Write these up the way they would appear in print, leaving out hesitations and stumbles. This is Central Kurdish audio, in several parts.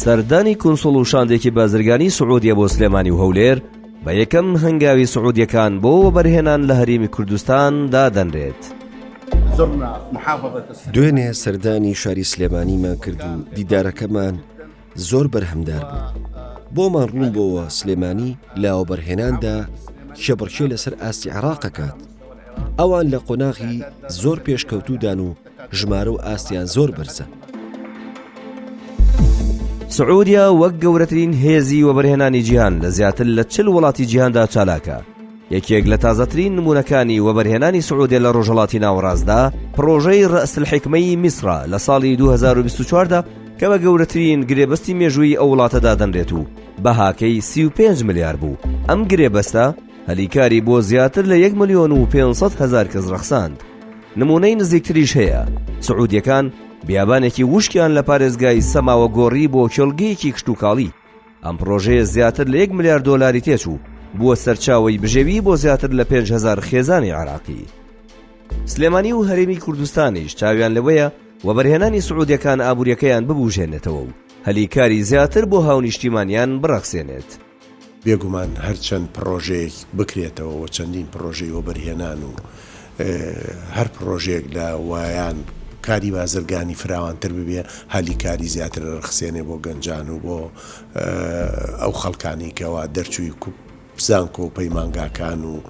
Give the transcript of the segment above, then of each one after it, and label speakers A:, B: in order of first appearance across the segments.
A: سەردانی کونسوڵ و شاندێکی بازرگانی سعودیە بۆ سلێمانی و هەولێر بە یەکەم هەنگاوی سعودیەکان بۆ وەبەرهێنان لە هەرێمی کوردستان دادەنرێت.
B: دوێنێ سەردانی شاری سلێمانیمان کرد و دیدارەکەمان زۆر بەرهەمدار بوو. بۆمان ڕوون بۆوە سلێمانی لە وەبەرهێناندا کێبڕکێ لەسەر ئاستی عێراق ئەکات. ئەوان لە قۆناغی زۆر پێشکەوتوودان و ژمارە و ئاستیان زۆر بەرزە.
A: سعودیە وەک گەورەترین هێزی وەبەرهێنانی جیهان لە زیاتر لە چل وڵاتی جیهاندا چالاکە. یەکێک لە تازەترین نموونەکانی وەبەرهێنانی سعودیە لە ڕۆژهەڵاتی ناوەڕاستدا پڕۆژەی ڕەئس الحیکمەی میسرە لە ساڵی 2024 دا کە بە گەورەترین گرێبەستی مێژوویی ئەو وڵاتە دادەنرێت و بەهاکەی 35 ملیار بوو. ئەم گرێبەستە هەلی کاری بۆ زیاتر لە 1 ملیۆن و 500 هەزار کەس ڕەخساند. نموونەی نزیکتریش هەیە، سعودیەکان بیابانێکی وشکیان لە پارێزگای سەماوە گۆڕی بۆ کێڵگەیەکی کشتوکاڵی. ئەم پڕۆژەیە زیاتر لە یەک ملیار دۆلاری تێچوو، بووە سەرچاوەی بژێوی بۆ زیاتر لە 5000 خێزانی عێراقی. سلێمانی و هەرێمی کوردستانیش چاویان لەوەیە وەبەرهێنانی سعودیەکان ئابووریەکەیان ببوژێنێتەوە و هەلی کاری زیاتر بۆ هاونیشتیمانیان بڕەخسێنێت.
C: بێگومان هەر چەند پڕۆژەیەک بکرێتەوە و چەندین پڕۆژەی وەبەرهێنان و هەر پڕۆژەیەک لە وایان کاری بازرگانی فراوانتر ببێ هەلی کاری زیاتر ئەرخسێنێ بۆ گەنجان و بۆ ئەو خەڵکانی کەوا دەرچووی زانکۆ و پەیمانگاکان و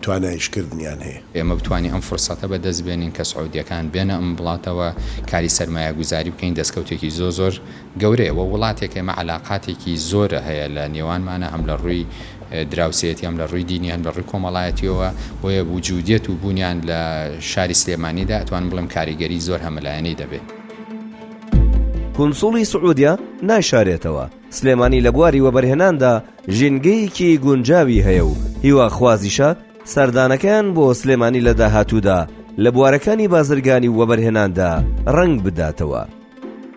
C: توانای ئیشکردنیان هەیە.
D: ئێمە بتوانین ئەم فرسەتە بەدەست بێنین کە سعودیەکان بێنە ئەم وڵاتەوە کاری سەرمایەگوزاری بکەین دەستکەوتێکی زۆر زۆر گەورەیە وە وڵاتێک ئێمە عەلاقاتێکی زۆرە هەیە لە نێوانمانە هەم لە ڕووی دراوسێتی هەم لە ڕووی دینی هەم لە ڕووی کۆمەڵایەتیەوە بۆیە وجودیەت و بوونیان لە شاری سلێمانیدا ئەتوانم بڵێم کاریگەری زۆر هەمەلایەنەی دەبێت.
A: کونسوڵی سعودیە نایشارێتەوە، سلێمانی لە بواری وەبەرهێناندا ژینگەیەکی گونجاوی هەیە و هیواخوازیشە سەردانەکەیان بۆ سلێمانی لە داهاتوودا لە بوارەکانی بازرگانی و وەبەرهێناندا ڕەنگ بداتەوە.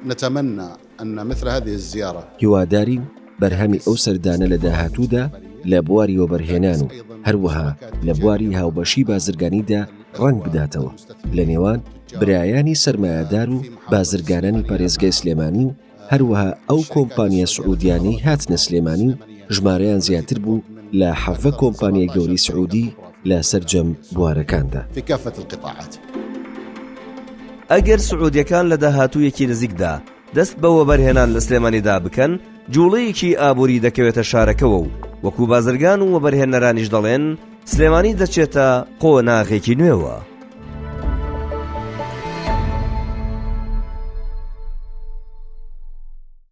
E: نتمنی ان مثل هذه الزیارە.
B: هیوادارین بەرهەمی ئەو سەردانە لە داهاتوودا لە بواری وەبەرهێنان و هەروەها لە بواری هاوبەشی بازرگانیدا ڕەنگ بداتەوە لە نێوان برایانی سەرمایەدار و بازرگانانی پارێزگای سلێمانی و هەروەها ئەو کۆمپانیا سعودیانەی هاتنە سلێمانی و ژمارەیان زیاتر بوو لە 17 کۆمپانیای گەورەی سعودی لە سەرجەم بوارەکاندا.
A: ئەگەر سعودیەکان لە داهاتوویەکی نزیکدا دەست بە وەبەرهێنان لە سلێمانیدا بکەن، جوڵەیەکی ئابووری دەکەوێتە شارەکەوە و وەکو بازرگان و وەبەرهێنەرانیش دەڵێن، سلێمانی دەچێتە قۆناغێکی نوێوە.